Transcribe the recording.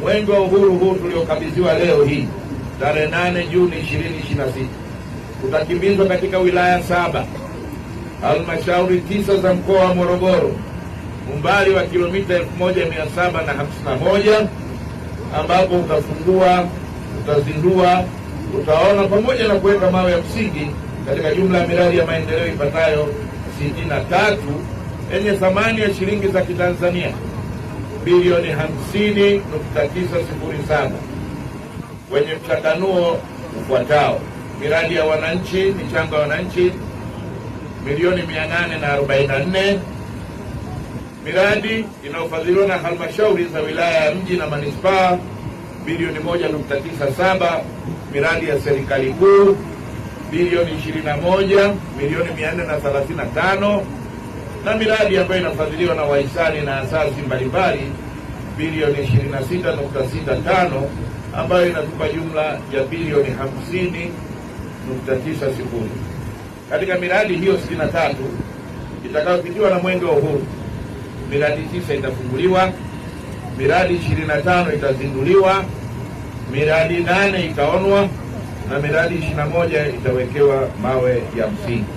Mwenge wa Uhuru huu tuliokabidhiwa leo hii tarehe 8 Juni 2026 utakimbizwa katika wilaya 7, halmashauri 9 za mkoa wa Morogoro, umbali wa kilomita 1751, ambapo utafungua, utazindua, utaona pamoja na kuweka mawe ya msingi katika jumla ya miradi ya maendeleo ipatayo 63 yenye thamani ya shilingi za Kitanzania bilioni 50.907 wenye mchanganuo ufuatao: miradi ya wananchi, michango ya wananchi milioni 844, miradi inayofadhiliwa na halmashauri za wilaya ya mji na manispaa bilioni 1.97, miradi ya serikali kuu bilioni 21 milioni 435, na miradi ambayo inafadhiliwa na wahisani na asasi mbalimbali bilioni 26.65, ambayo inatupa jumla ya bilioni 50.90. Katika miradi hiyo 63 itakayopitiwa na Mwenge wa Uhuru, miradi 9 itafunguliwa, miradi 25 itazinduliwa, miradi 8 itaonwa na miradi 21 itawekewa mawe ya msingi.